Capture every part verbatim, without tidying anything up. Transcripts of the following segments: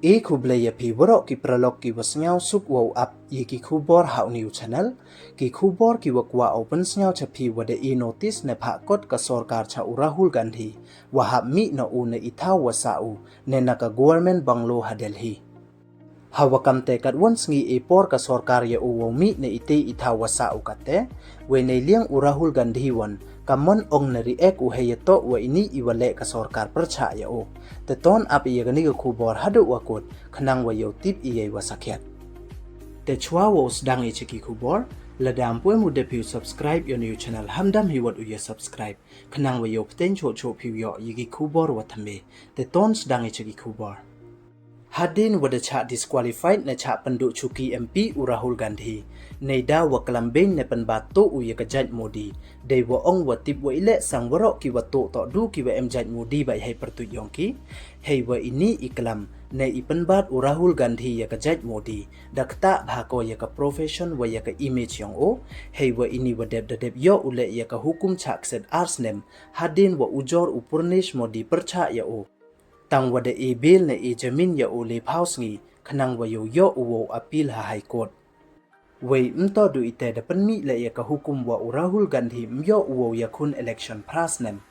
E khublei ya phi waroh ki paralok ki wa sngewsuk wow ap ya ki khubor ha u new channel. Ki khubor ki wa kwah u pynsngew cha phi wa da e notice ne phah kot ka sorkar cha u Rahul Gandhi, wa hap mih noh u na i thaw wa sah u, ne na ka government bungalow ha Delhi. Ha wa kam te katwon sngi e por ka sorkar ya u wow mih na i te i thaw wa sah u kate, wei nei liang u Rahul Gandhi won, ka mon ong na react u hei ya toh wa ini i wa leh ka sorkar pyrchah ya u. Te ton ap ya kani ka khubor haduh wa kut, khnang wa yow tip i yei wa sakhiat. Te chwa wow sdang i cha ki khubor, lada ym pu em u dep phi u subscribe ya u new channel, hamdam hi wat u ya subscribe, khnang wa yow pteng choh choh phi u yoh ya ki khubor wa thymme. Te ton sdang i cha ki khubor. Hadien wa da chah disqualified ne chah pynduh chuki M P u Rahul Gandhi, nei da wa klam beiñ ne pynbat tuh u ya ka jait Modi, dei wa ong wa tip wa i leh sang waroh ki wa tuh toh du ki wa em jait Modi bait hei pyrtuit yong ki. Hei wa ini i klam ne i pynbat u Rahul Gandhi ya ka jait Modi, da ktah bha ko ya ka profession wa ya ka image yong u. Hei wa ini wa dep da dep yoh u leh ya ka hukum chah kset ar snem, hadien wa ujor u Purnesh Modi pyrchah ya u. Tang wa da e bail ne e jamin ya u le phaw sngi, khnang wa yow yoh u wow appeal ha High Court. Wei ym toh du i te, da pynmih leh ya ka hukum wa u Rahul Gandhi ym yoh u wow yakhun election phra snem.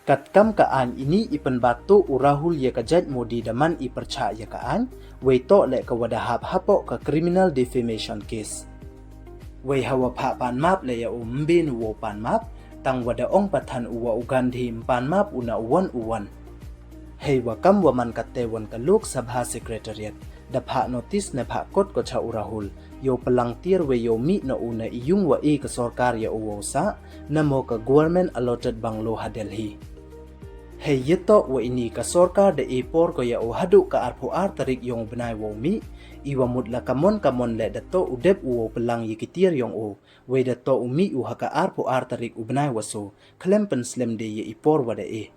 Katkam ka aiñ, ini i pynbat tuh u Rahul ya ka jait Modi da man i pyrchah ya ka aiñ, wei toh leh ka wa da hap hapoh ka criminal defamation case. Wei ha wa phah pan map leh ya u, ym beiñ u wow pan map, tang wa da ong pathan u wa u Gandhi ym pan map u na u won u won. Hei wa kam wa man kate won, ka Lok Sabha Secretariat da phah notice ne phah kot ko cha u Rahul, yow pynlang tiar wei yow mih noh u na i yung wa e ka sorkar ya u wow sah, namo ka government allotted bungalow ha Delhi. Hei ya toh wa ini ka sorkar da e por ko ya u haduh ka arphaw ar tarik yong u bnai wow mih. I wa mut la ka mon ka mon leh da toh u dep u wow pynlang ya ki tiar yong u, wei da toh u mih u ha ka arphaw ar tarik u bnai wa soo, khlem pynslem de ya i por wa da e.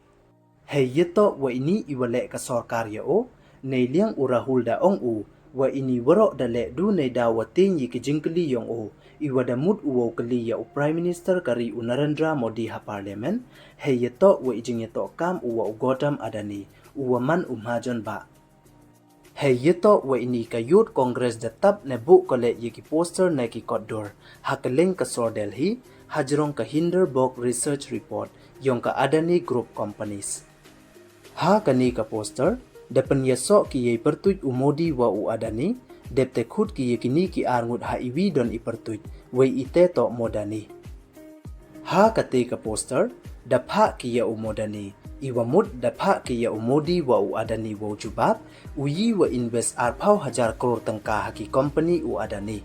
Hei ya toh wa ini i wa leh ka sorkar ya u, nei liang u Rahul da ong u wa ini waroh da leh du nei da wa teng ya ki jingkylli yong u, i wa da mut u wow kylli ya u Prime Minister ka ri u Narendra Modi ha Parliament. Hei ya toh wa i jingya toh kam u wa u Gautam Adani, u wa man u mahajon bah. Hei ya toh wa ini ka Youth Congress da tap ne buh ko leh ya ki poster ne ki kot dur ha ka leng ka sor Delhi, hajrong ka Hindenburg Research Report yong ka Adani Group Companies. Ha kani ka poster da pynyasoh ki yei pyrtuit u Modi wa u Adani, dep te khut ki ya kini ki ar ngut ha i wi don i pyrtuit, wei i te toh Modani. Ha kate ka poster da phah ki ya u Modani, i wa mut da phah ki ya u Modi wa u Adani wow jubab, u yi wa invest arphaw hajar klur tyngka ha ki company u Adani.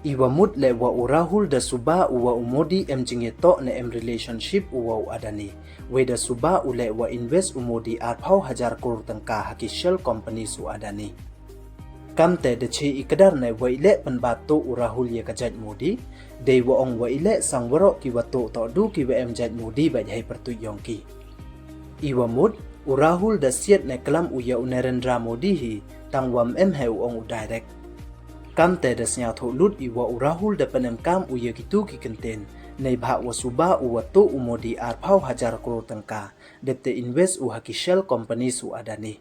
I wa mut leh wa u Rahul da suba u wa u Modi em jingyatoh ne em relationship u wa u Adani. Wei da suba u leh wa invest u Modi arphaw hajar klur tyngka ha ki shell companies u Adani. Kamte da che i kdar ne wa i leh pynbat tuh u Rahul ya ka jait Modi, dei wa ong wa i leh sang waroh ki wa tuh toh du ki wa em jait Modi bait hei pyrtuit yong ki. I wa mut, u Rahul da siat ne klam u ya u Narendra Modi hi, tang wa ym em hei u ong u direct. Kamte da sngewthuh lut i wa u Rahul da pynemkam u ya kitu ki kyntien, neibhah wa suba u wa tuh u Modi arphaw hajar klur tyngka, dep te invest u ha ki shell companies u Adani.